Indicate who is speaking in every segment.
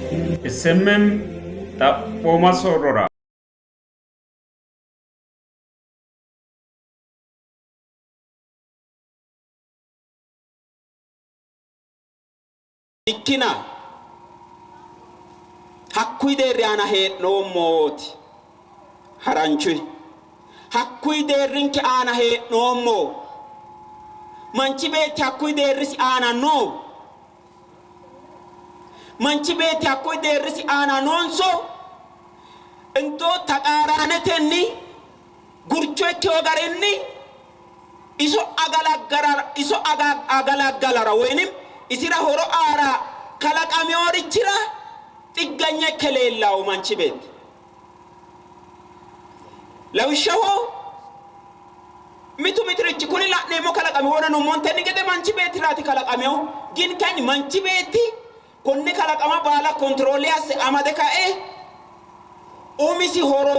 Speaker 1: SMM xaphooma soorrora.
Speaker 2: Ikkina hakkuyi deerri aana hee'noommooti haranchuyi. Hakkuyi deerrinke aana hee'noommo. Manchi beetti hakkuyi deerrisi aana no. Manchi beetti hakkuyi deerrisi aana noonso indoo taqaaraanetenni gurcho ikkino garinni iso agalaggalara iso agalaggalara woyinim isira horo aara kalaqaminorichira xigganya ikke leellawo manchi beetti. Lawishshaho mitu mitirichi kuni la'neemmo kalaqami wona nummontenni gede manchi beettiraati kalaqaminohu. Gin kayinni manchi beetti konne kalaqama baala kontiroole asse amade kae umisi horo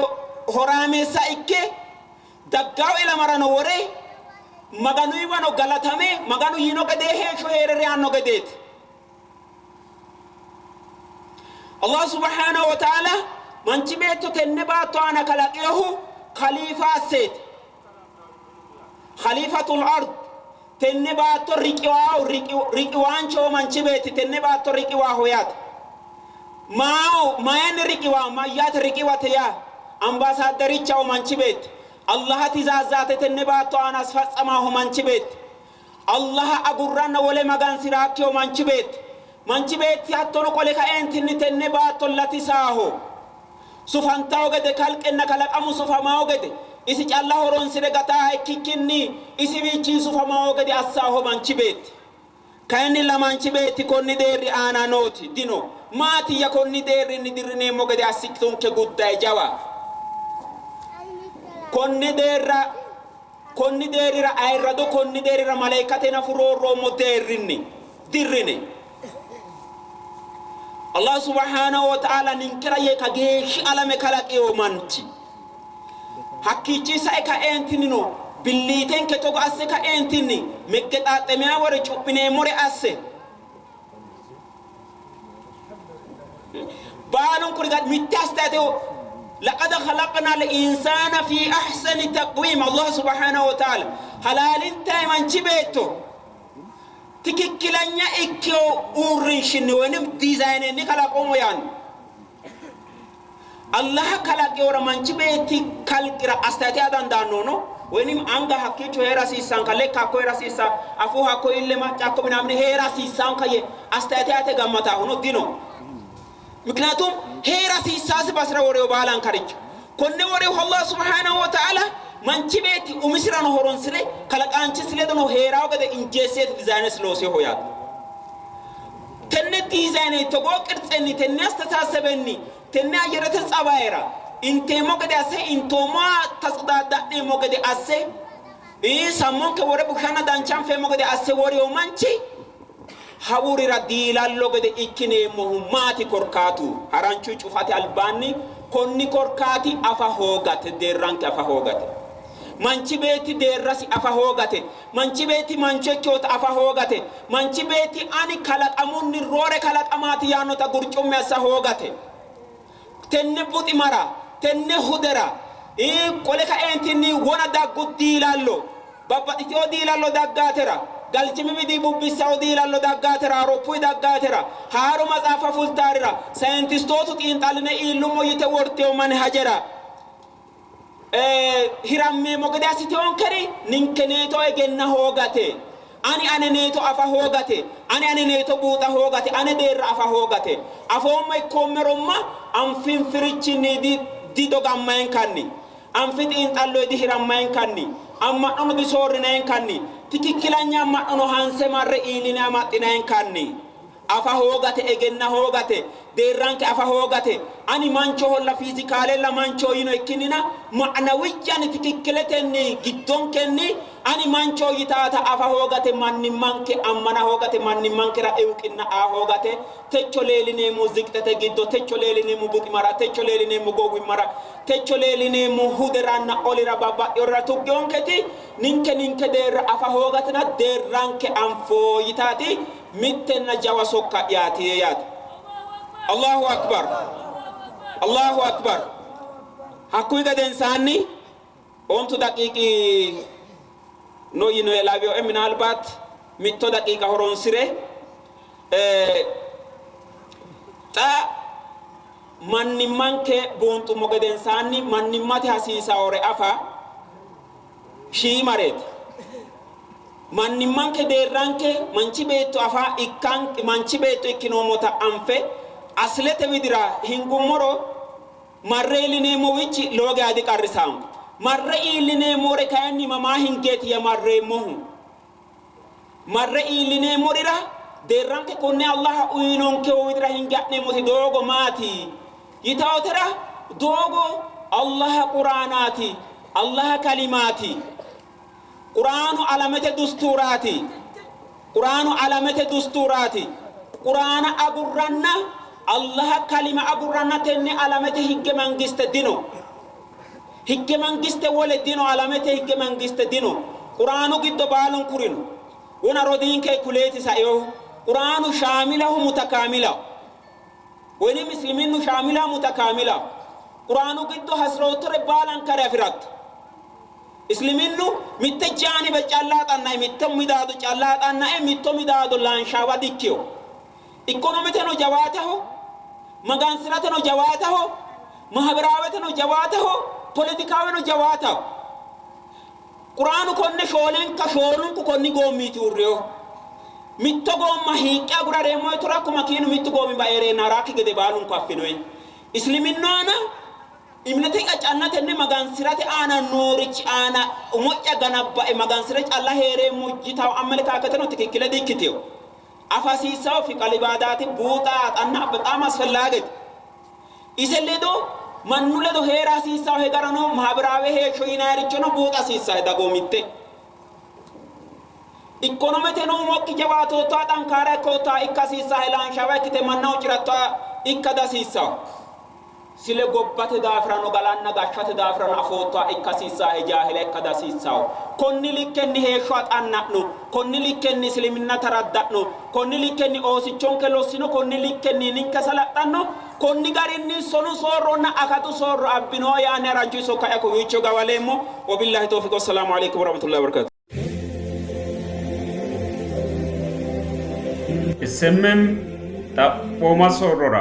Speaker 2: horaameessa ikke daggawo ilamarano wore Maganuyiwano galatame Maganu yiino gedee heeshsho hee're reyaanno gedeeti. Allah subhaanahu wa ta'ala manchi beetto tenne baatto aana kalaqinohu khaliifa asseeti. Khaliifatul ard tenne baatto riqiwaahu riqiwaanchoho manchi beetti tenne baatto riqiwaaho yaate. Maaho mayinni riqiwaaho mayyaate riqiwate yaa ambaasaadderichaho manchi beetti. Allaha tizaazaate tenne baatto aana asfatsamaho manchi beetti. Allaha agurranna wole magansi'raakkiho manchi beetti. Manchi beetti hattono qole kaeentinni tenne baatto latisaaho. Sufantawo gede kalqenna kalaqamu sufamawo gede isi calla horonsi're gataaha ikkikkinni isiwiichinni sufamawo gede assaaho manchi beetti. Kayinnilla manchi beetti konni deerri aana nooti dino. Maatiyya konni deerrinni dirrineemmo gede assitunke guddaye jawa. Konne deerra konni deerrira ayirrado konni deerrira maleekkate nafu roorroommo deerrinni dirrine Allah subhanahu wa ta'ala ninkera yee kageeshshi alame kalaqino manchi hakkiichi sae kaeentinnino billiitenke togo asse kaeentinni meggexaaxemiya wore cu'mineemmore asse baalunkuri mitte astaate laqad khalaqna al-insana fi ahsani taqwiim Allah subhanahu wa ta'ala halaalintayi manchi beetto tikikkilanya ikkeo uurrinshinni woynim diizaynenni kalaqoomo yaanno. Allah kalaqeora manchi beetti kalqira astaate dandaanno woynim anga hakkiicho heera hasiissanka lekka hakko heera hasiissa afuu hakko ille macca hakko minamini heera hasiissanka ye astaate ate gammataahuno dino. Miknaatum heera hasiissaasi basira woreo baalankaricho konne woreo Allah subhanahu wa ta'ala manchi beetti umisirano horonsire kalaqaanchisi ledono heerawo gede injeesseeti dizaayines looseho yaate. Tenne diizayine togoo qirtsenni tenne astasasebenni tenne ayyerete tsabayera inteemmo gede asse intoommoha tatsadaada'neemmo gede asse sammonke wore bushanna dancha anfeemmo gede asse woreo manchi hawurira diilallo gede ikkineemmohu maati korkaatu? Haranchu cufate albaanni konni korkaati afa hoogate deerranke afa hoogate. Manchi beetti deerrasi afa hoogate. Manchi beetti mancho ikkinota afa hoogate. Manchi beetti ani kalaqamunni roore kalaqamaati yaannota gurcumme assa hoogate. Tenne buximara, tenne hudera, qole kaeentinni wona daggu diilallo, babbaxxitino diilallo daggaatera, galchimi widi bubbissao diilallo daggaatera, Awuroppuyi daggaatera, haaro maxaafa fultaarira, sayintistootu xiinxalline iillummo yite wortino manhajera hirammeemmo gede assitinonkeri ninkeneeto egenna hoogate. Ani aneneeto afa hoogate. Ani aneneeto buuxa hoogate. Ane deerra afa hoogate. Afoomma ikkoommeromma anfinfirichinni didogammayinkanni. Anfi xiinxalloyi dihirammayinkanni. Amma'nono disoorrinayinkanni. Tikikkilanya amma'nono hanse marre iilline amaxxinayinkanni. Afa hoogate, egenna hoogate, deerranke afa hoogate, ani manchoholla fiizikaalella manchoho yino ikkinnina ma'nawiyyan tikikkiletenni giddonkenni ani manchoho yitaata afa hoogate, mannimmanke ammana hoogate, mannimmankera ewuqinna aa hoogate, techo leelineemmo ziqxete giddo, techo leelineemmo buximara, techo leelineemmo gowwimmara, techo leelineemmo huderanna olira babbaxxinorira tuggionketi ninke ninke deerra afa hoogatena deerranke anfoo yitaati mittenna jawa sokka'yaati yaate. Allahu akbar Allahu akbar. Hakkuyi gedensaanni ontu daqiiqi no yinoe lawioe minaalbaat mitto daqiiqa horonsi're xa mannimmanke buunxummo gedensaanni mannimmate hasiisaore afa shiimareeti. Mannimmanke deerranke manchi beetto afa ikkanke manchi beetto ikkinoommota anfe aslete widira hingummoro marre iillineemmowichi lowo geya diqarrisaanke. Marre iillineemmore kayinni mamaa hingeetiyya marreemmohu? Marre iillineemmorira deerranke konne Allaha uyinonkehu widira hinge ha'neemmoti doogo maati? Yitaotera doogo Allaha Quraanaati, Allaha kalimaati. Quraanu alamete dustuuraati. Quraanu alamete dustuuraati. Quraana agurranna Allaha kalima agurranna tenne alamete higge mangiste dino. Higge mangiste wole dino, alamete higge mangiste dino. Quraanu giddo baalunkuri no. Wona rodiinke kuleeti sainohu Quraanu shaamilahu mutakaamilahu. Woynim isliminnu shaamilahu mutakaamilahu. Quraanu giddo hasi'roottore baalankare afi'ratto. Isliminnu mitte jaanibe calla xannae, mitto midaado calla xannae, mitto midaado laanshaawa dikkino. Ikkonometeno jawaataho, magansi'rateno jawaataho, mahabiraaweteno jawaataho, poletikaaweno jawaataho. Quraanu konne shoolenka shoolunku konni goommiiti uurrinohu. Mitto goomma hiiqqe agura reemmo yitura hakku makiinu mittu goomi bae reenna haraakki gede baalunku affinoe. Isliminnu aana Imnete'ya calla tenne magansi'rate aana noorichi aana umo'ya ganabbae magansi're calla hee'reemmo yitawo ammelekaaketeno tikikkile di''ikkitino. Afa hasiissawo fiqal ibaadaati buuxa xanna bexaam asfellaagete. Ise ledo mannu ledo hee'ra hasiissawohe garano mahabiraawe heeshsho yinayirichono buuxa hasiissahe dagoomitte. Ikkonometeno umokki jawaatoottoha xankaara ikkoottoha ikka hasiissahe laanshaawa ikkite manna hucci'rattoha ikka dihasiissawo. Sile gobbate daafirano galanna gashshate daafirano afoottoha ikka hasiissahe, jaahila ikka dihasiissaho. Konni likkenni heeshsho axanna'no, konni likkenni isiliminna taradda'no, konni likkenni oosichonke lossino, konni likkenni ninke salaxxanno, konni garinni sonu soorronna akatu soorro abbino yaanni haranchu sokka'ya kowiicho gawaleemmo. Wobillahi toofiq wassalaamu aleykum warahmatullahi wabarakatuh.
Speaker 1: SMM Xaphooma soorrora.